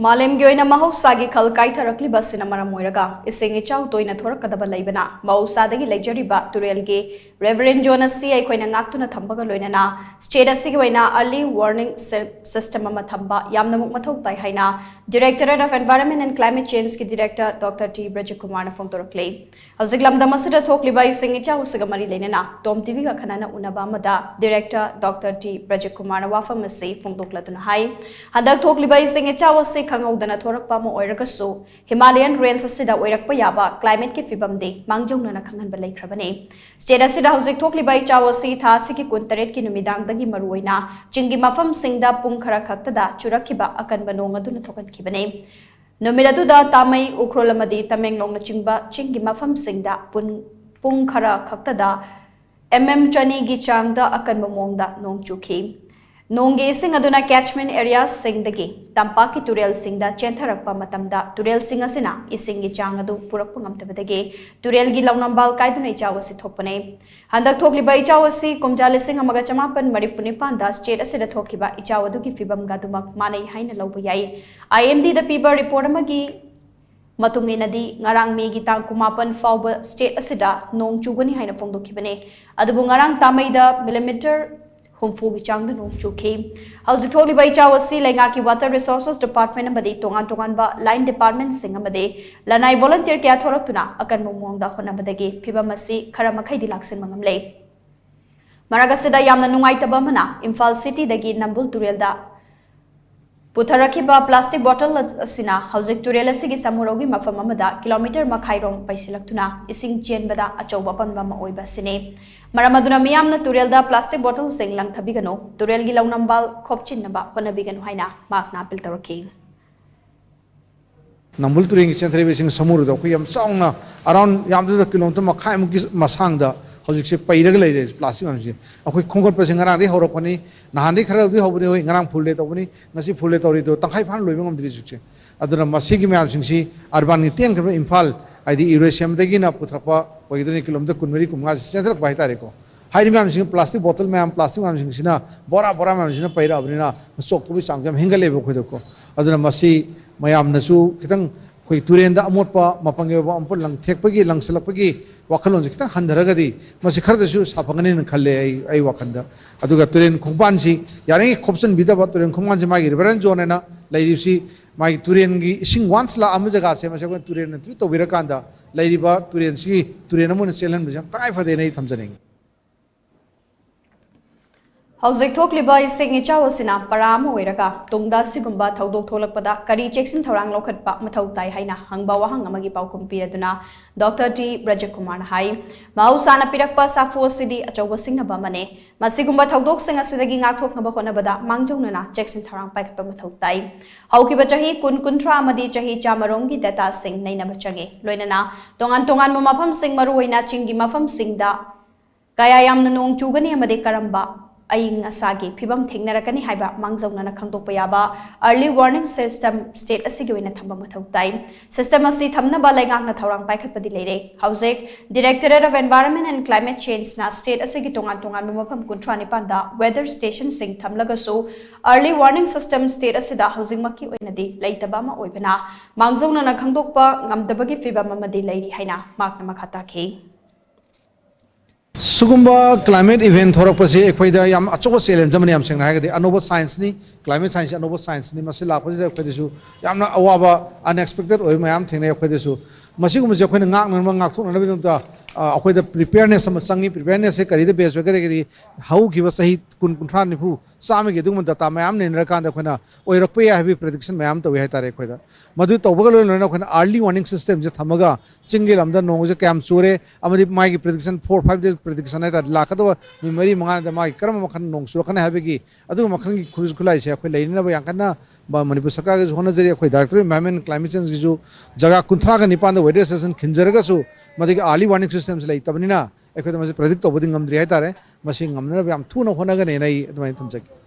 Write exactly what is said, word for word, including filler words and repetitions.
ꯃꯥꯂꯦꯝꯒꯤ ꯑꯣꯏꯅ ꯃꯍꯧꯁꯥꯒꯤ ꯈꯜ ꯀꯥꯏꯊꯔꯛꯂꯤꯕ ꯑꯁꯤꯅ ꯃꯔꯝ ꯑꯣꯏꯔꯒ ꯏꯁꯤꯡ ꯏꯆꯥꯎ ꯇꯣꯏꯅ ꯊꯣꯔꯛꯀꯗꯕ ꯂꯩꯕꯅ ꯃꯍꯧꯁꯥꯗꯒꯤ ꯂꯩꯖꯔꯤꯕ ꯇꯨꯔꯦꯜꯒꯤ reverend zone ꯑꯁꯤ ꯑꯩꯈꯣꯏꯅ ꯉꯥꯛꯇꯨꯅ ꯊꯝꯕꯒ ꯂꯣꯏꯅꯅ state ꯑꯁꯤꯒꯤ ꯑꯣꯏꯅ early warning sy-, system ꯑꯃ ꯊꯝꯕ ꯌꯥꯝꯅꯃꯛ ꯃꯊꯧ ꯇꯥꯏ ꯍꯥꯏꯅ Directorate of Environment and Climate Changeꯀꯤ director Doctor T ꯕ꯭ꯔꯖꯀꯨꯃꯥꯔꯅ ꯐꯣꯡꯗꯣꯔꯛꯂꯤ꯫ ꯍꯧꯖꯤꯛ ꯂꯝꯗꯝ ꯑꯁꯤꯗ ꯊꯣꯛꯂꯤꯕ ꯏꯁꯤꯡ ꯏꯆꯥꯎ ꯑꯁꯤꯒ ꯃꯔꯤ ꯂꯩꯅꯅ ꯇꯣꯝ ꯇꯤꯚꯤꯒ ꯈꯟꯅꯅ ꯎꯅꯕ ꯑꯃꯗ director Doctor T ꯕ꯭ꯔꯖꯀꯨꯃꯥꯔꯅ ꯋꯥꯐꯝ ꯑꯁꯤ ꯐꯣꯡꯗꯣꯛꯂꯗꯨꯅ ꯍꯥꯏ, ꯍꯟꯗꯛ ꯊꯣꯛꯂꯤꯕ ꯏꯁꯤꯡ ꯏꯆꯥꯎ ꯑꯁꯤ ꯈꯪꯍꯧꯗꯅ ꯊꯣꯔꯛꯄ ꯑꯃ ꯑꯣꯏꯔꯒꯁꯨ, Himalayan range ꯑꯁꯤꯗ ꯑꯣꯏꯔꯛꯄ ꯌꯥꯕ climateꯀꯤ ꯐꯤꯕꯝꯗꯤ ꯃꯥꯡꯖꯧꯅꯅ ꯈꯪꯍꯟꯕ ꯂꯩꯈ꯭ꯔꯕꯅꯤ꯫ State ꯑꯁꯤꯗ ꯍꯧꯖꯤꯛ ꯊꯣꯛꯂꯤꯕ ꯏꯆꯥꯎ ꯑꯁꯤ ꯊꯥ ꯑꯁꯤꯒꯤ ꯀꯨꯟꯇꯔꯦꯠꯀꯤ ꯅꯨꯃꯤꯗꯥꯡꯗꯒꯤ ꯃꯔꯨꯑꯣꯏꯅ ꯆꯤꯡꯒꯤ ꯃꯐꯝꯁꯤꯡꯗ ꯄꯨꯡ ꯈꯔ ꯈꯛꯇꯗ ꯆꯨꯔꯛꯈꯤꯕ ꯑꯀꯟꯕ ꯅꯣꯡ ꯑꯗꯨꯅ ꯊꯣꯛꯍꯟꯈꯤꯕꯅꯤ꯫ ꯅꯨꯃꯤꯠ ꯑꯗꯨꯗ ꯇꯥꯃꯩ, ꯎꯈ꯭ꯔꯨꯜ ꯑꯃꯗꯤ ꯇꯃꯦꯡꯂꯣꯡꯅꯆꯤꯡꯕ ꯆꯤꯡꯒꯤ ꯃꯐꯝꯁꯤꯡꯗ ꯄꯨꯟ-, ꯄꯨꯡ ꯈꯔ ꯈꯛꯇꯗ M M ꯆꯅꯤꯒꯤ ꯆꯥꯡꯗ ꯑꯀꯟꯕ ꯃꯑꯣꯡꯗ ꯅꯣꯡ ꯆꯨꯈꯤ꯫ ꯅꯣꯡꯒꯤ ꯏꯁꯤꯡ ꯑꯗꯨꯅ catchment areaꯁꯤꯡꯗꯒꯤ ꯇꯝꯄꯥꯛꯀꯤ ꯇꯨꯔꯦꯜꯁꯤꯡꯗ ꯆꯦꯟꯊꯔꯛꯄ ꯃꯇꯝꯗ ꯇꯨꯔꯦꯜꯁꯤꯡ ꯑꯁꯤꯅ ꯏꯁꯤꯡꯒꯤ ꯆꯥꯡ ꯑꯗꯨ ꯄꯨꯔꯛꯄ ꯉꯝꯗꯕꯗꯒꯤ ꯇꯨꯔꯦꯜꯒꯤ ꯂꯧꯅꯝꯕꯥꯜ ꯀꯥꯏꯗꯨꯅ ꯏꯆꯥꯎ ꯑꯁꯤ ꯊꯣꯛꯄꯅꯤ꯫ ꯍꯟꯗꯛ ꯊꯣꯛꯂꯤꯕ ꯏꯆꯥꯎ ꯑꯁꯤ ꯀꯨꯝꯖꯥ ꯂꯤꯁꯤꯡ ꯑꯃꯒ ꯆꯃꯥꯄꯟ ꯃꯔꯤꯐꯨ ꯅꯤꯄꯥꯟꯗ state ꯑꯁꯤꯗ ꯊꯣꯛꯈꯤꯕ ꯏꯆꯥꯎ ꯑꯗꯨꯒꯤ ꯐꯤꯕꯝꯒ ꯑꯗꯨꯃꯛ ꯃꯥꯟꯅꯩ ꯍꯥꯏꯅ ꯂꯧꯕ ꯌꯥꯏ꯫ I M Dꯗ ꯄꯤꯕ report ꯑꯃꯒꯤ ꯃꯇꯨꯡ ꯏꯟꯅꯗꯤ, ꯉꯔꯥꯡ ꯃꯦꯒꯤ ꯇꯥꯡ ꯀꯨꯟꯃꯥꯄꯟ ꯐꯥꯎꯕ state ꯑꯁꯤꯗ ꯅꯣꯡ ꯆꯨꯒꯅꯤ ꯍꯥꯏꯅ ꯐꯣꯡꯗꯣꯛꯈꯤꯕꯅꯤ꯫ ꯑꯗꯨꯕꯨ ꯉꯔꯥꯡ ꯇꯥꯃꯩꯗ millimeter ꯍꯨꯝꯐꯨꯒꯤ ꯆꯥꯡꯗ ꯅꯣꯡ ꯆꯨꯈꯤ꯫ ꯍꯧꯖꯤꯛ ꯊꯣꯛꯂꯤꯕ ꯏꯆꯥꯎ ꯑꯁꯤ ꯂꯩꯉꯥꯛꯀꯤ Water Resources Department ꯑꯃꯗꯤ ꯇꯣꯉꯥꯟ ꯇꯣꯉꯥꯟꯕ line departmentꯁꯤꯡ ꯑꯃꯗꯤ ꯂꯅꯥꯏ volunteer ꯀꯌꯥ ꯊꯣꯔꯛꯇꯨꯅ ꯑꯀꯟꯕ ꯃꯑꯣꯡꯗ ꯍꯣꯠꯅꯕꯗꯒꯤ ꯐꯤꯕꯝ ꯑꯁꯤ ꯈꯔ ꯃꯈꯩꯗꯤ ꯂꯥꯛꯁꯤꯟꯕ ꯉꯝꯂꯦ꯫ ꯃꯔꯛ ꯑꯁꯤꯗ ꯌꯥꯝꯅ ꯅꯨꯡꯉꯥꯏꯇꯕ ꯑꯃꯅ, ꯏꯝꯐꯥꯜ cityꯗꯒꯤ ꯅꯝꯕꯨꯜ ꯇꯨꯔꯦꯜꯗ ꯄꯨꯊꯔꯛꯈꯤꯕ plastic bottle ꯑꯁꯤꯅ ꯍꯧꯖꯤꯛ ꯇꯨꯔꯦꯜ ꯑꯁꯤꯒꯤ ꯁꯃꯨꯔꯧꯒꯤ ꯃꯐꯝ ꯑꯃꯗ kilometre ꯃꯈꯥꯏꯔꯣꯝ ꯄꯩꯁꯤꯜꯂꯛꯇꯨꯅ ꯏꯁꯤꯡ ꯆꯦꯟꯕꯗ ꯑꯆꯧꯕ ꯑꯄꯟꯕ ꯑꯃ ꯑꯣꯏꯕ ꯑꯁꯤꯅꯤ꯫ ꯃꯔꯝ ꯑꯗꯨꯅ ꯃꯤꯌꯥꯝꯅ ꯇꯨꯔꯦꯜꯗ plastic bottleꯁꯤꯡ ꯂꯪꯊꯕꯤꯒꯅꯨ, ꯇꯨꯔꯦꯜꯒꯤ ꯂꯧꯅꯝꯕꯥꯜ ꯈꯣꯞꯆꯤꯟꯅꯕ ꯍꯣꯠꯅꯕꯤꯒꯅꯨ ꯍꯥꯏꯅ ꯃꯍꯥꯛꯅ appeal ꯇꯧꯔꯛꯈꯤ꯫ ꯅꯝꯕꯨꯜ ꯇꯨꯔꯦꯜꯒꯤ ꯆꯦꯟꯊꯔꯛꯏꯕ ꯏꯁꯤꯡ ꯁꯃꯨꯗ꯭ꯔꯗ ꯑꯩꯈꯣꯏ ꯌꯥꯝ ꯆꯥꯎꯅ, around ꯌꯥꯝꯗ꯭ꯔꯕꯗ kilometre ꯃꯈꯥꯏꯃꯨꯛꯀꯤ ꯃꯁꯥꯡꯗ ꯍꯧꯖꯤꯛꯁꯦ ꯄꯩꯔꯒ ꯂꯩꯔꯦ plastic ꯃꯌꯥꯝꯁꯦ꯫ ꯑꯩꯈꯣꯏ ꯈꯣꯝꯒꯠꯄꯁꯦ ꯉꯔꯥꯡꯗꯒꯤ ꯍꯧꯔꯛꯄꯅꯤ, ꯅꯍꯥꯟꯗꯒꯤ ꯈꯔꯗꯤ ꯍꯧꯕꯅꯤ, ꯍꯣꯏ, ꯉꯔꯥꯡ full day ꯇꯧꯕꯅꯤ, ꯉꯁꯤ full day ꯇꯧꯔꯤ, ꯑꯗꯣ ꯇꯪꯈꯥꯏ ꯐꯥꯅ ꯂꯣꯏꯕ ꯉꯝꯗ꯭ꯔꯤ ꯍꯧꯖꯤꯛꯁꯦ꯫ ꯑꯗꯨꯅ ꯃꯁꯤꯒꯤ ꯃꯌꯥꯝꯁꯤꯡꯁꯤ urbanꯒꯤ ꯇꯦꯟꯈ꯭ꯔꯕ ꯏꯝꯐꯥꯜ, ꯍꯥꯏꯗꯤ ꯏꯔꯣꯏꯁꯦꯝꯗꯒꯤꯅ ꯄꯨꯊꯔꯛꯄ ꯑꯣꯏꯒꯗꯣꯏꯅꯤ, kilometre ꯀꯨꯟꯃꯔꯤ, ꯀꯨꯟꯃꯉꯥꯁꯤ ꯆꯦꯟꯊꯔꯛꯄ ꯍꯥꯏꯇꯥꯔꯦꯀꯣ꯫ ꯍꯥꯏꯔꯤꯕ ꯃꯌꯥꯝꯁꯤꯡ, plastic bottle ꯃꯌꯥꯝ, plastic ꯃꯌꯥꯝꯁꯤꯡꯁꯤꯅ ꯕꯣꯔꯥ ꯕꯣꯔꯥ ꯃꯌꯥꯝꯁꯤꯅ ꯄꯩꯔꯛꯑꯕꯅꯤꯅ ꯆꯣꯛꯊꯕꯒꯤ ꯆꯥꯡꯁꯨ ꯌꯥꯝ ꯍꯦꯟꯒꯠꯂꯦꯕ ꯑꯩꯈꯣꯏꯗꯀꯣ꯫ ꯑꯗꯨꯅ ꯃꯁꯤ ꯃꯌꯥꯝꯅꯁꯨ ꯈꯤꯇꯪ ꯑꯩꯈꯣꯏ ꯇꯨꯔꯦꯟꯗ ꯑꯃꯣꯠꯄ ꯃꯄꯪꯒꯤ ꯑꯣꯏꯕ ꯑꯃꯣꯠꯄ ꯂꯪꯊꯦꯛꯄꯒꯤ, ꯂꯪꯁꯤꯜꯂꯛꯄꯒꯤ ꯋꯥꯈꯜꯂꯣꯟꯁꯦ ꯈꯤꯇꯪ ꯍꯟꯊꯔꯒꯗꯤ ꯃꯁꯤ ꯈꯔꯗꯁꯨ ꯁꯥꯐꯒꯅꯤꯅ ꯈꯜꯂꯦ ꯑꯩ, ꯑꯩ ꯋꯥꯈꯜꯗ꯫ ꯑꯗꯨꯒ ꯇꯨꯔꯦꯟ ꯈꯣꯡꯕꯥꯟꯁꯤ ꯌꯥꯔꯤꯉꯩ ꯈꯣꯞꯆꯤꯟꯕꯤꯗꯕ, ꯇꯨꯔꯦꯟ ꯈꯣꯡꯕꯥꯟꯁꯤ ꯃꯥꯒꯤ reverend zone ꯍꯥꯏꯅ ꯂꯩꯔꯤꯕꯁꯤ, ꯃꯥꯒꯤ ꯇꯨꯔꯦꯟꯒꯤ ꯏꯁꯤꯡ once ꯂꯥꯛꯑꯝꯕ ꯖꯒꯥꯁꯦ ꯃꯁꯤ ꯑꯩꯈꯣꯏꯅ ꯇꯨꯔꯦꯟꯅ treat ꯇꯧꯕꯤꯔꯀꯥꯟꯗ ꯂꯩꯔꯤꯕ ꯇꯨꯔꯦꯟꯁꯤꯒꯤ ꯇꯨꯔꯦꯟ ꯑꯃ ꯑꯣꯏꯅ ꯆꯦꯜꯍꯟꯕꯁꯤ ꯌꯥꯝ ꯇꯉꯥꯏ ꯐꯗꯦꯅ ꯑꯩ ꯊꯝꯖꯅꯤꯡꯉꯤ꯫ ꯍꯧꯖꯤꯛ ꯊꯣꯛꯂꯤꯕ ꯏꯁꯤꯡ ꯏꯆꯥꯎ ꯑꯁꯤꯅ ꯄꯔꯥ ꯑꯃ ꯑꯣꯏꯔꯒ ꯇꯨꯡꯗ ꯑꯁꯤꯒꯨꯝꯕ ꯊꯧꯗꯣꯛ ꯊꯣꯛꯂꯛꯄꯗ ꯀꯔꯤ ꯆꯦꯛꯁꯤꯟ ꯊꯧꯔꯥꯡ ꯂꯧꯈꯠꯄ ꯃꯊꯧ ꯇꯥꯏ ꯍꯥꯏꯅ ꯍꯪꯕ ꯋꯥꯍꯪ ꯑꯃꯒꯤ ꯄꯥꯎꯈꯨꯝ ꯄꯤꯔꯗꯨꯅ ꯗꯣꯛꯇꯔ ꯇꯤ ꯕ꯭ꯔꯖꯀꯨꯃꯥꯔꯅ ꯍꯥꯏ, ꯃꯍꯧꯁꯥꯅ ꯄꯤꯔꯛꯄ ꯁꯥꯐꯨ ꯑꯁꯤꯗꯤ ꯑꯆꯧꯕ ꯁꯤꯡꯅꯕ ꯑꯃꯅꯤ꯫ ꯃꯁꯤꯒꯨꯝꯕ ꯊꯧꯗꯣꯛꯁꯤꯡ ꯑꯁꯤꯗꯒꯤ ꯉꯥꯛꯊꯣꯛꯅꯕ ꯍꯣꯠꯅꯕꯗ ꯃꯥꯡꯖꯧꯅꯅ ꯆꯦꯛꯁꯤꯟ ꯊꯧꯔꯥꯡ ꯄꯥꯏꯈꯠꯄ ꯃꯊꯧ ꯇꯥꯏ꯫ ꯍꯧꯈꯤꯕ ꯆꯍꯤ ꯀꯨꯟ, ꯀꯨꯟꯊ꯭ꯔꯥ ꯑꯃꯗꯤ ꯆꯍꯤ ꯆꯥꯃꯔꯣꯝꯒꯤ dataꯁꯤꯡ ꯅꯩꯅꯕ ꯆꯪꯏ꯫ ꯂꯣꯏꯅꯅ ꯇꯣꯉꯥꯟ ꯇꯣꯉꯥꯟꯕ ꯃꯐꯝꯁꯤꯡ, ꯃꯔꯨꯑꯣꯏꯅ ꯆꯤꯡꯒꯤ ꯃꯐꯝꯁꯤꯡꯗ ꯀꯌꯥ ꯌꯥꯝꯅ ꯅꯣꯡ ꯆꯨꯒꯅꯤ ꯑꯃꯗꯤ ꯀꯔꯝꯕ ꯑꯏꯪ ꯑꯁꯥꯒꯤ ꯐꯤꯕꯝ ꯊꯦꯡꯅꯔꯛꯀꯅꯤ ꯍꯥꯏꯕ ꯃꯥꯡꯖꯧꯅꯅ ꯈꯪꯗꯣꯛꯄ ꯌꯥꯕ early warning system state ꯑꯁꯤꯒꯤ ꯑꯣꯏꯅ ꯊꯝꯕ ꯃꯊꯧ ꯇꯥꯏ꯫ System ꯑꯁꯤ ꯊꯝꯅꯕ ꯂꯩꯉꯥꯛꯅ ꯊꯧꯔꯥꯡ ꯄꯥꯏꯈꯠꯄꯗꯤ ꯂꯩꯔꯦ꯫ ꯍꯧꯖꯤꯛ Directorate of Environment and Climate Changeꯅ state ꯑꯁꯤꯒꯤ ꯇꯣꯉꯥꯟ ꯇꯣꯉꯥꯟꯕ ꯃꯐꯝ ꯀꯨꯟꯊ꯭ꯔꯥ ꯅꯤꯄꯥꯟꯗ weather stationꯁꯤꯡ ꯊꯝꯂꯒꯁꯨ, early warning system state ꯑꯁꯤꯗ ꯍꯧꯖꯤꯛꯃꯛꯀꯤ ꯑꯣꯏꯅꯗꯤ ꯂꯩꯇꯕ ꯑꯃ ꯑꯣꯏꯕꯅ, ꯃꯥꯡꯖꯧꯅꯅ ꯈꯪꯗꯣꯛꯄ ꯉꯝꯗꯕꯒꯤ ꯐꯤꯕꯝ ꯑꯃꯗꯤ ꯂꯩꯔꯤ ꯍꯥꯏꯅ ꯃꯍꯥꯛꯅ ꯃꯈꯥ ꯇꯥꯈꯤ꯫ ꯁꯤꯒꯨꯝꯕ climate event ꯊꯣꯔꯛꯄꯁꯤ ꯑꯩꯈꯣꯏꯗ ꯌꯥꯝ ꯑꯆꯧꯕ challenge ꯑꯃꯅꯤ꯫ ꯌꯥꯝ ꯁꯦꯡꯅ ꯍꯥꯏꯔꯒꯗꯤ ꯑꯅꯧꯕ scienceꯅꯤ, climate scienceꯁꯤ ꯑꯅꯧꯕ scienceꯅꯤ꯫ ꯃꯁꯤ ꯂꯥꯛꯄꯁꯤꯗ ꯑꯩꯈꯣꯏꯗꯁꯨ ꯌꯥꯝꯅ ꯑꯋꯥꯕ, unexpected ꯑꯣꯏꯕ ꯃꯌꯥꯝ ꯊꯦꯡꯅꯩ꯫ ꯑꯩꯈꯣꯏꯗꯁꯨ ꯃꯁꯤꯒꯨꯝꯕꯁꯦ ꯑꯩꯈꯣꯏꯅ ꯉꯥꯛꯅꯅꯕ, ꯉꯥꯛꯊꯣꯛꯅꯅꯕꯒꯤꯗꯃꯛꯇ, ꯑ, ꯑꯩꯈꯣꯏꯗ preparedness ꯑꯃ ꯆꯪꯉꯤ꯫ Preparednessꯁꯦ ꯀꯔꯤꯗ base ꯑꯣꯏꯒꯗꯒꯦꯗꯤ, ꯍꯧꯈꯤꯕ ꯆꯍꯤ ꯀꯨꯟ, ꯀꯨꯟꯊ꯭ꯔꯥ, ꯅꯤꯐꯨ, ꯆꯥꯝꯃꯒꯤ ꯑꯗꯨꯒꯨꯝꯕ data ꯃꯌꯥꯝ ꯅꯩꯅꯔꯀꯥꯟꯗ ꯑꯩꯈꯣꯏꯅ ꯑꯣꯏꯔꯛꯄ ꯌꯥꯏ ꯍꯥꯏꯕꯒꯤ prediction ꯃꯌꯥꯝ ꯇꯧꯏ ꯍꯥꯏꯇꯥꯔꯦ꯫ ꯑꯩꯈꯣꯏꯗ ꯃꯗꯨ ꯇꯧꯕꯒ ꯂꯣꯏꯅ ꯂꯣꯏꯅꯅ ꯑꯩꯈꯣꯏꯅ early warning systemꯁꯦ ꯊꯝꯃꯒ ꯆꯤꯡꯒꯤ ꯂꯝꯗ ꯅꯣꯡꯁꯦ ꯀꯌꯥꯝ ꯆꯨꯔꯦ ꯑꯃꯗꯤ ꯃꯥꯒꯤ prediction, four five days prediction ꯍꯥꯏꯇꯥꯔꯦ, ꯂꯥꯛꯀꯗꯕ ꯅꯨꯃꯤꯠ ꯃꯔꯤ ꯃꯉꯥꯗ ꯃꯥꯒꯤ ꯀꯔꯝꯕ ꯃꯈꯜ ꯅꯣꯡ ꯆꯨꯔꯛꯀꯅꯤ ꯍꯥꯏꯕꯒꯤ ꯑꯗꯨꯒꯨꯝꯕ ꯃꯈꯜꯒꯤ ꯈꯨꯠꯁꯨ ꯈꯨꯠꯂꯥꯏꯁꯦ ꯑꯩꯈꯣꯏ ꯂꯩꯅꯅꯕ ꯌꯥꯝ ꯀꯟꯅ ꯕ-, ꯃꯅꯤꯄꯨꯔ ꯁꯔꯀꯥꯔꯒꯤꯁꯨ ꯍꯣꯠꯅꯖꯔꯤ꯫ ꯑꯩꯈꯣꯏ Directorate of Environment and Climate Changeꯒꯤꯁꯨ ꯖꯒꯥ ꯀꯨꯟꯊ꯭ꯔꯥꯒ ꯅꯤꯄꯥꯟꯗ weather station ꯈꯤꯟꯖꯔꯒꯁꯨ ꯃꯗꯨꯒꯤ early warning systemꯁꯦ ꯂꯩꯇꯕꯅꯤꯅ ꯑꯩꯈꯣꯏꯗ ꯃꯁꯤ predict ꯇꯧꯕꯗꯤ ꯉꯝꯗ꯭ꯔꯤ ꯍꯥꯏꯇꯥꯔꯦ꯫ ꯃꯁꯤ ꯉꯝꯅꯅꯕ ꯌꯥꯝ ꯊꯨꯅ ꯍꯣꯠꯅꯒꯅꯦꯅ ꯑꯩ ꯑꯗꯨꯃꯥꯏꯅ ꯊꯝꯖꯒꯦ꯫